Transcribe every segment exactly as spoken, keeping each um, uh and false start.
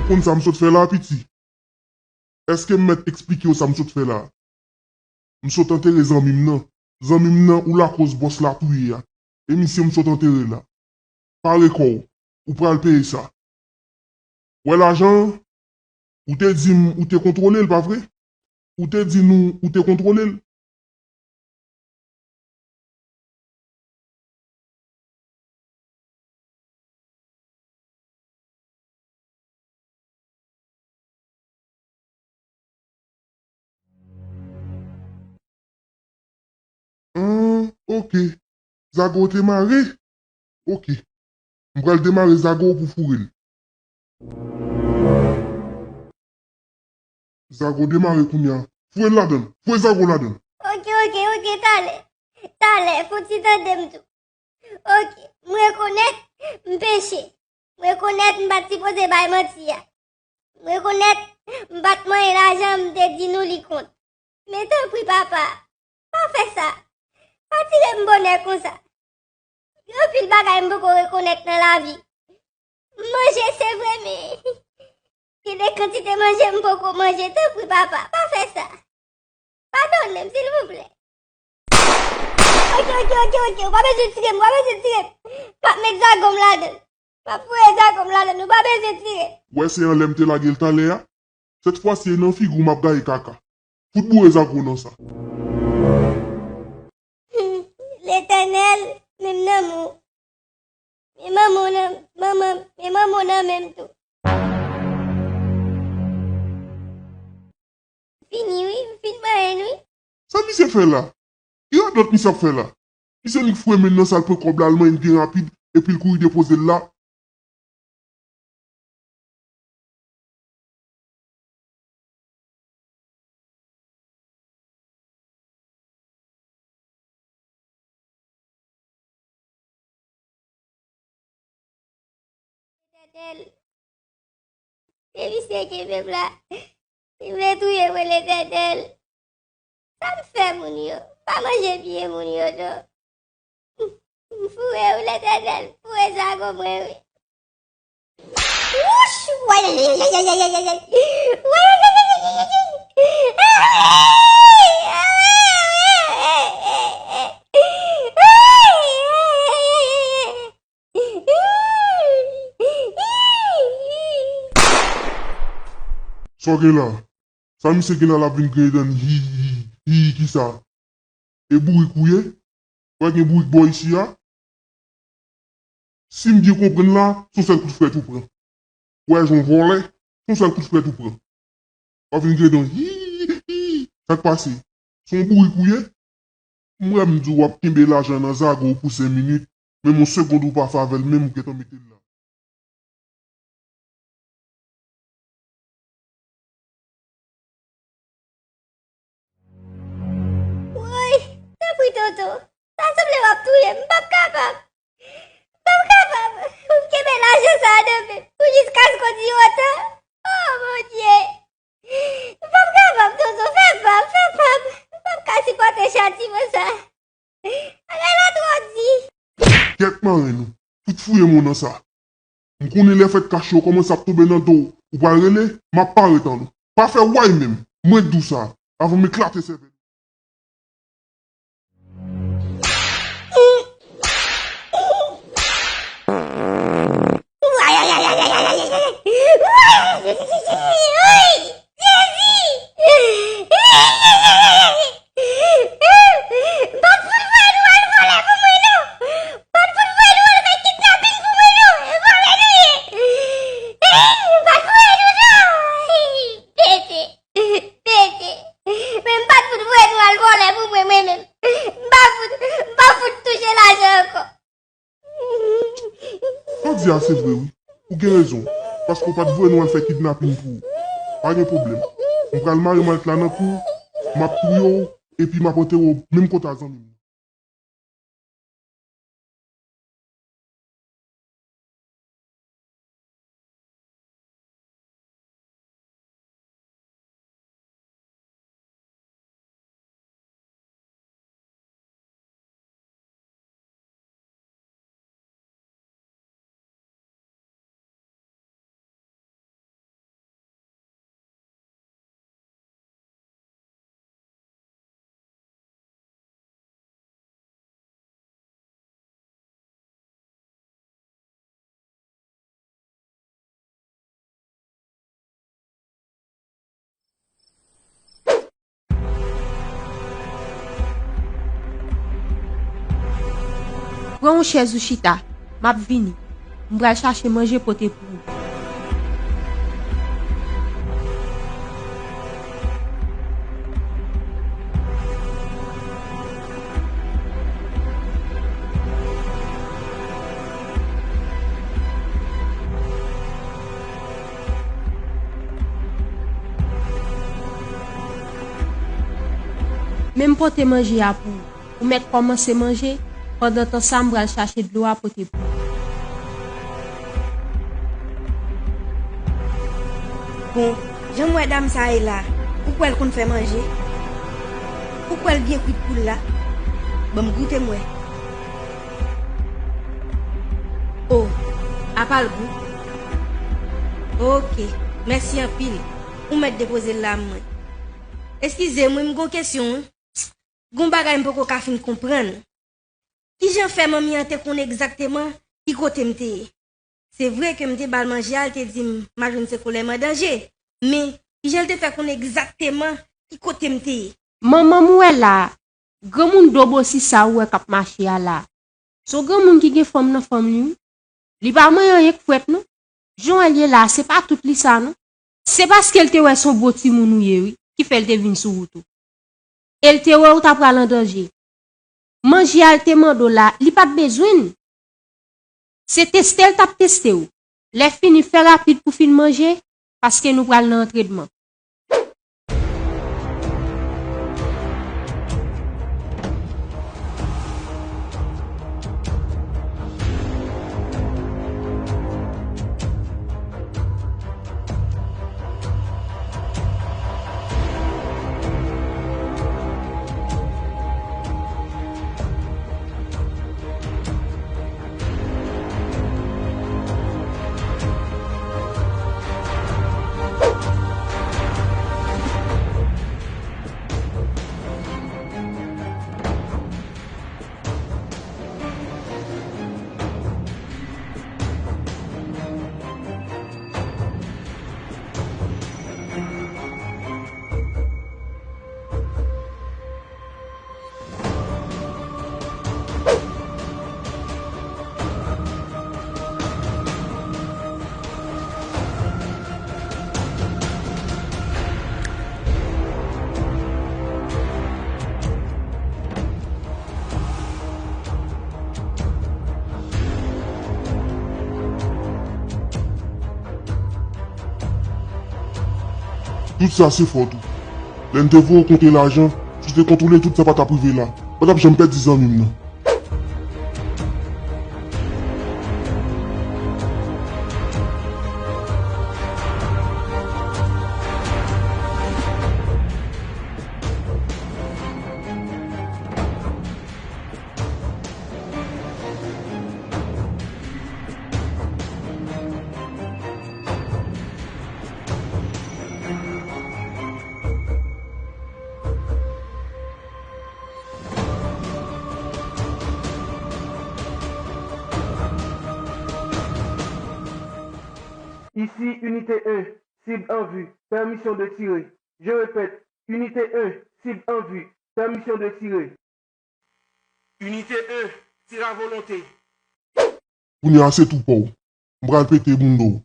Konn sa m sot fè la, piti? Èske m mèt eksplike w sa m sot fè la? M sot antere zanmi m nan. Zanmi m nan, ou lakoz bòs la touye a. E misye m sot antere l la. Pare kò w. Ou pral peye sa. Wè lajan an? Ou te di m ou te kontwole l, pa vre? Ou te di nou ou te kontwole l. An, oke. Zago te mare? Oke. M pral demare zago pou foure l. Zago demare kounye a. Foure l ladan l. Foure zago ladan l. Oke, oke, oke, talè. Talè, fò w ti tande m tou. Oke, m rekonèt m peche. M rekonèt m pa t sipoze bay manti a. M rekonèt m pa t manyen lajan m te di nou li kont. Men tanpri, papa, pa fè sa. Pa tire m bonè konsa. Gen anpil bagay m poko rekonèt nan lavi. M manje, se vre, men gen de kantite manje m poko manje. Tanpri, papa, pa fè sa. Padone m, silvouplè. Oke, oke, oke, oke. Ou pa bezwen tire m, ou pa bezwen tire m. M ap met zago m ladan l. M ap foure zago m ladan l, ou pa bezwen tire m. Wè se anlè m te lage l talè a? Sèt fwa si e nan figi w m ap gaye kaka. Fout boure zago nan sa. Letènèl, men m nan men w. Men manman w nan, manman, men manman w nan men m tou. Fini wi, m fin manyen wi. Sa misye fè la? Ki radòt misye ap fè la? Misye nik foure men l nan sa l pran kòb la, l manyen l byen rapid, epi l kouri depoze l la. Letènèl, se misye kenbe m la. Li vle touye mwen, Letènèl. Sa m fè moun yo? M pa manje byen moun yo non. M foure wi, Letènèl, m foure zago mwen wi. Wouch! Wayayayayayayayay! Wayayayayayayay! Sa w gen la? Sa misye gen la l ap vin griyen dan l hi, hi, hi, kisa? E bourik ou ye? Ou pa gen bourik bò isi a? Si m byen konprann la, se yon sèl kout frèt ou pran. Ou wè jan w vòlè, se yon sèl kout frèt ou pran. W ap vin griyen dan w, hi, hi, sa k pase? Se yon bourik ou ye? M wè m di w w ap kenbe lajan nan zago w pou senk minit, menm yon segond ou pa fè avè l menm ou gentan mete l la. Woy, tanpri tonton, sa sanble w ap touye m, m p ap kapab. M p ap kapab. Ou kenbe lajan sa a nan men m pou jiskaske w di otan. Oh, Bondye! M p ap kapab, tonton, fè pa m, fè pa m. M p ap ka sipòte chatiman sa. Bagay la twò di. Kèt marenn ou, fout fouye men w nan sa. M konnen lè fèt kache yo kòmanse ap tonbe nan do w, ou pral rele, m ap parèt anlè w. Pa fè way menm, mwen k di w sa, avan m eklate sèvèl ou. Jezi! M pa t fout voye nou al vòlè pou mwen non! M pa t fout voye nou al fè kidnapin pou mwen non! E vòlè nou ye! M pa t voye nou non! Pete! Pete! Men m pa t fout voye nou al vòlè pou mwen, mwen menm! M pa fout, m pa fout touche lajan ankò! Sa w di a se vre wi. Ou gen rezon. Paske w pa t voye nou al fè kidnapin pou ou. Pa gen pwoblèm. M pral mare malt la nan kou w, m ap touye w, epi m ap antere w menm kote a zanmi m nan. Pran yon chèz ou chita. M ap vini. M pral chache manje pote pou ou. Men m pote manje a pou ou. Ou mèt kòmanse manje, pandan tan sa m pral chache dlo a pote pou ou. Bon, jan m wè dam sa ye la, ou kwè l konn fè manje? Ou kwè l byen kwit poul la? Ban m goute m wè. O, apa l gou? Oke, mèsi anpil. Ou mèt depoze l la mwen. Eskize m wi, m gon kesyon wi. Gon bagay m poko ka fin konprann. Kijan fè manmi an te konn egzakteman ki kote m te ye? Se vre ke m te ba l manje a, l te di m, "Madanm, se kolè m an danje." Men, kijan l te fè konn egzakteman ki kote m te ye? Manman m ou wè la a, granmoun dobosi sa ou wè k ap mache a la a. Se yon granmoun ki gen fanm nan fanm li wi. Li pa manyen anyen k frèt non. Jan w wè l ye la a, se pa tout li sa non. Se paske l te wè se yon bon timoun ou ye wi, ki fè l te vin sou wout ou. E l te wè w ta pral an danje. Manje a l te mande w la, li pa t bezwen l. Se teste l t ap teste w. Lè fini, fè rapid pou fin manje, paske nou pral nan antrenman. Tout sa se fòt ou. Lè n te voye w konte lajan, si w te kontwole tout sa pa t ap rive la. Pa t ap janm pèdi zanmi m nan. Ici, unité un, cible en vue, permission de tirer. Je répète, unité un, cible en vue, permission de tirer. Unité un, tir à volonté. Kounye a se tou pa w. M pral pete bounda w.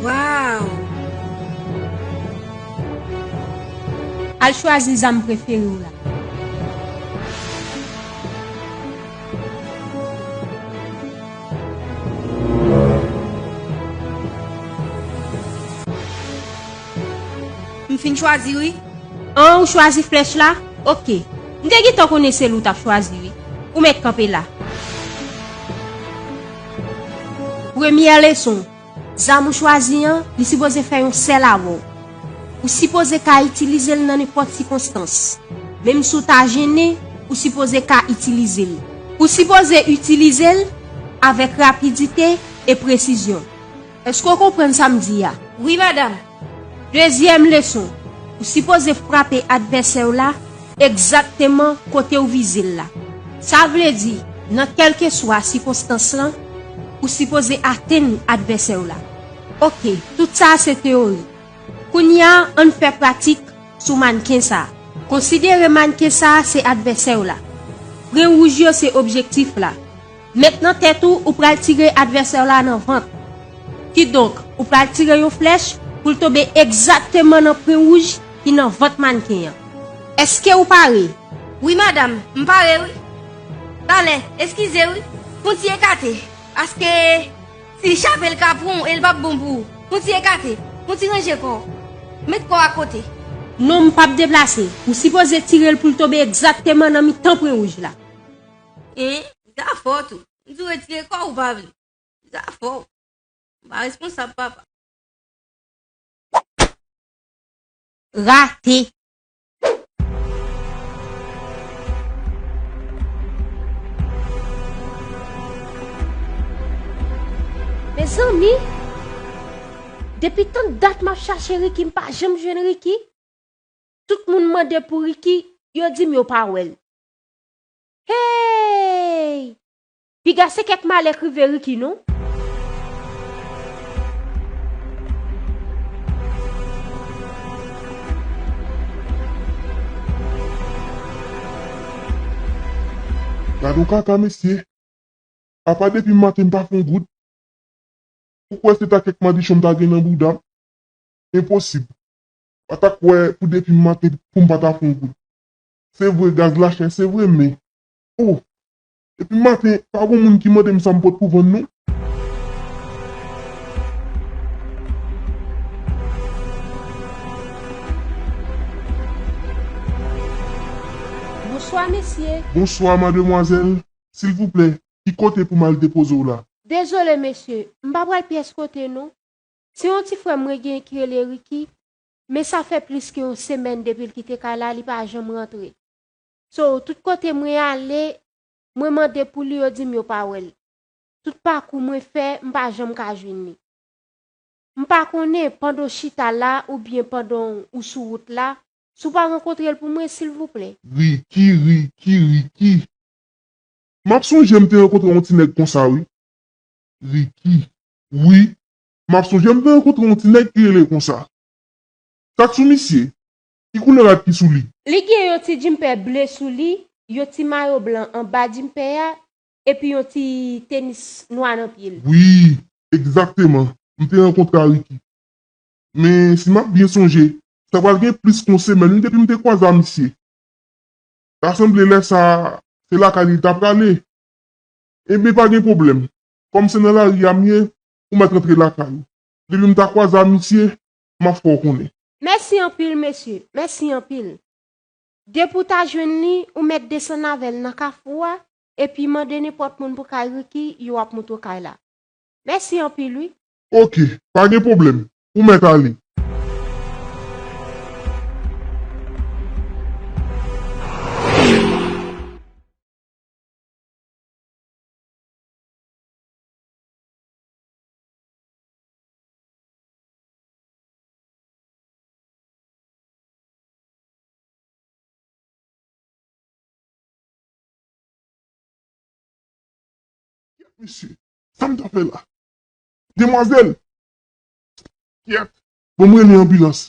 Wow! Al chwazi zam prefere w la. M fin chwazi wi. An, ou chwazi flèch la? Oke. M te gentan konnen se li w t ap chwazi wi. Ou mèt kanpe la. Premyè leson. Zam ou chwazi an, li sipoze fè yon sèl avè w. Ou sipoze ka itilize l nan nenpòt sikonstans. Menm si w ta jennen, ou sipoze ka itilize l. Ou sipoze itilize l avèk rapidite e presizyon. Èske w konprann sa m di a? Wi, madanm. Dezyèm leson, ou sipoze frape advèsè w la egzakteman kote w vize l la. Sa vle di, nan kèlkeswa sikonstans lan, ou sipoze atenn advèsè w la. Oke, tout sa a se teyori. Kounye a, ann fè pratik sou mannken sa a. Konsidere mannken sa a se advèsè w la. Pwen wouj yo se objektif la. Met nan tèt ou, ou pral tire advèsè w la nan vant. Kidonk, ou pral tire yon flèch pou l tonbe egzakteman nan pwen wouj ki nan vant mannken an. Èske ou pare? Wi, madanm, m pare, wi. Talè, eskize, wi. Fon ti ekate, paske si l chape, l ka pran w e l p ap bon pou ou. Fon ti ekate, fon ti ranje kò w. Met kò w akote. Non, m p ap deplase. Ou sipoze tire l pou l tonbe egzakteman nan mitan pwen wouj la. Hein? Zafè w tou. M di w retire kò w, ou pa vle. Zafè w. M pa responsab, papa. Rate. Mezanmi, depi tann dat m ap chache Ricky, m pa janm jwenn Ricky. Tout moun mande pou Ricky, yo di m yo pa wè l. Hey! Piga se kèk malè k rive Ricky, non? Gad yon kaka, mesye. Apa depi maten m pa fè yon goud? Ou kwè se ta kèk madichon m ta gen nan bouda m? Enposib. Pa ta kwè pou depi maten pou m pa ta fè yon goud. Se vre, gaz la chè, se vre, men, oh, depi maten, pa gon moun ki mande m sa m pot pou vann, non. Bonswa, mesye. Bonswa, mademwazèl. Silvouplè, ki kote pou m al depoze w la? Dezole, mesye, m pa pral pyès kote, non. Se yon ti frè mwen gen ki rele Ricky, men sa fè plis ke yon semèn depi l kite kay la, li pa janm rantre. So, tout kote mwen ale, mwen mande pou li, yo di m yo pa wè l. Tout pakou mwen fè, m pa janm ka jwenn li. M pa konnen pandan w chita la oubyen pandan w sou wout la, si w pa rankontre l pou mwen, silvouplè. Ricky, Ricky, Ricky. M ap sonje m te rankontre yon ti nèg konsa, wi. Ricky. Wi, m ap sonje m te rankontre yon ti nèg ki rele konsa. Sa k sou misye? Ki koulè rad ki sou li? Li gen yon ti djinpè ble sou li, yon ti mayo blan anba djinpè a, epi yon ti tenis nwa nan pye l. Wi, egzakteman. M te rankontre a Ricky. Men, si m ap byen sonje, sa pral gen plis ke yon semèn wi depi m te kwaze a misye. Ta sanble lè sa a, se lakay li l ta prale. Ebyen, pa gen pwoblèm. Kòm se nan lari a m ye, ou mèt rantre lakay ou. Depi m ta kwaze a misye, m ap fè w konnen. Mèsi anpil, mesye. Mèsi anpil. Depi w ta jwenn li, ou mèt desann avè l nan kafou a, epi mande nenpòt moun pou kay Ricky, yo ap montre w kay la. Mèsi anpil, wi. Oke, pa gen pwoblèm. Ou mèt ale. Kyèt, mesye, sa m ta fè la? Demwazèl! Kyèt! Ban m rele anbilans.